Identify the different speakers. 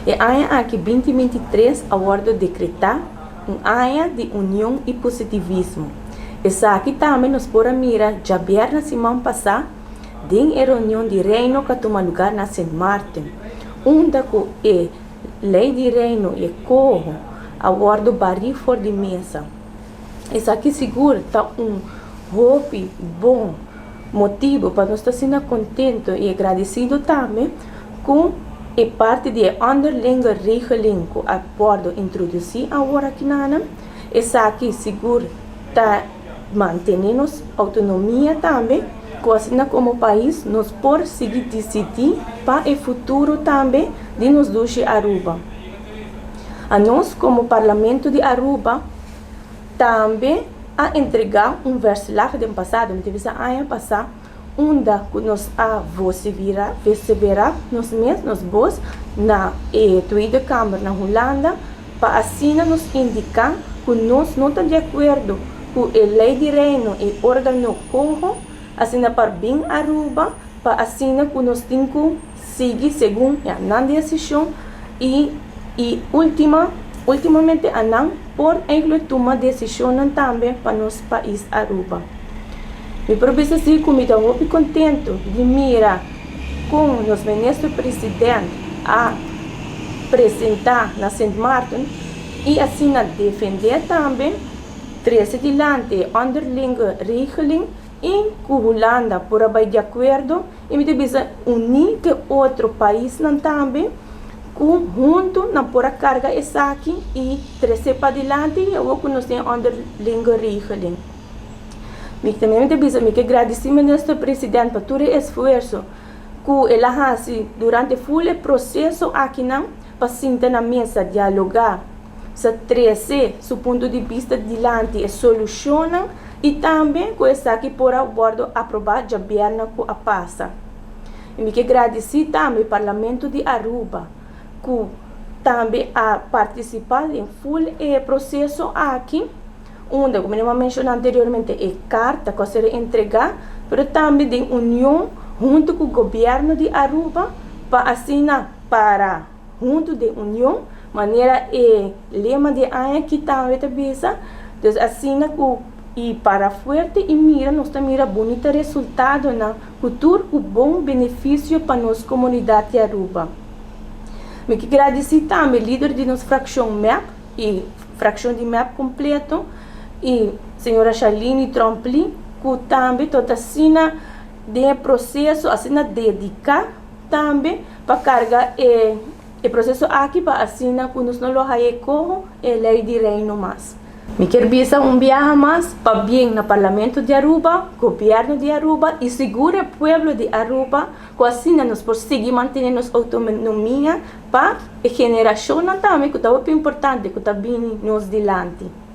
Speaker 1: E aña aki 2023 a wordo decreta un aña di union y positivismo. Esaki tambe nos por a mira diabierna siman pasa den e reunion di Reino cu a tuma lugar na Sint Maarten, unda cu e Ley di Reino y e coho a wordo bari for di mesa. Esaki sigur ta un hopi bon motibo pa nos ta asina contento y agradecido tambe cu e parti di e onderlinge regeling cu a wordo introduci awor akinan. Esaki sigur ta mantene nos autonomia tambe, cu asina como pais nos por sigui dicidi pa e futuro tambe di nos dushi Aruba. Anos como Parlamento di Aruba tambe a entrega un verslag den pasado, mi ta bisa aña pasa, unda cu nos a vocifera, vocifera nos mes, nos voz na e Tweede Kamer na Hulanda, pa asina nos indica cu nos no ta di acuerdo cu e Ley di Reino y organo coho, asina pa bin Aruba, pa asina cu nos tin cu sigui segun ya, nan decision y ultimamente nan por eigenlijk tuma decision tambe pa nos pais Aruba. Mi por bisa asina cu mi ta hopi contento di mira con nos minister president a presenta na Sint Maarten y asina defende tambe, trece dilanti onderlinge regeling y cu Hulanda por a bay di acuerdo y mi ta bisa uni cu otro paisnan tambe cu hunto nan por a carga esaki y trece padilanti y awor cu nos tin onderlinge regeling. Mi tambe ta bisa mi kier gradici minister president pa tur e esfuerso cu el a haci durante full e proceso akinan pa sinta na mesa, dialoga, sa trece su punto di bista dilanti e solucion y tambe cu esaki por a wordo aproba diabierna cu a pasa. Y mi kier gradici tambe Parlamento di Aruba cu tambe a participa den full e proceso aki, unda, como mi a menciona anteriormente, e carta cu a ser entrega, pero tambe den union hunto cu gobierno di Aruba pa asina para hunto den union, manera e lema di aña aki tambe ta bisa. Dus asina cu y para fuerte y mira, nos ta mira bunita resultadonan cu tur cu bon beneficio pa nos comunidad di Aruba. Mi kier gradici tambe lider di nos fraccion MEP y fraccion di MEP completo y señora Shalini Trompli, cu tambe ta asina den proceso, asina dedica tambe pa carga e proceso aki pa asina cu nos no lo haya coho e Ley di Reino mas. Mi kier bisa un biaha mas pabien na Parlamento di Aruba, Gobierno di Aruba y sigur e pueblo di Aruba, cu asina nos por sigui mantene nos autonomia pa e generacion tambe cu ta importante cu ta bin nos dilanti.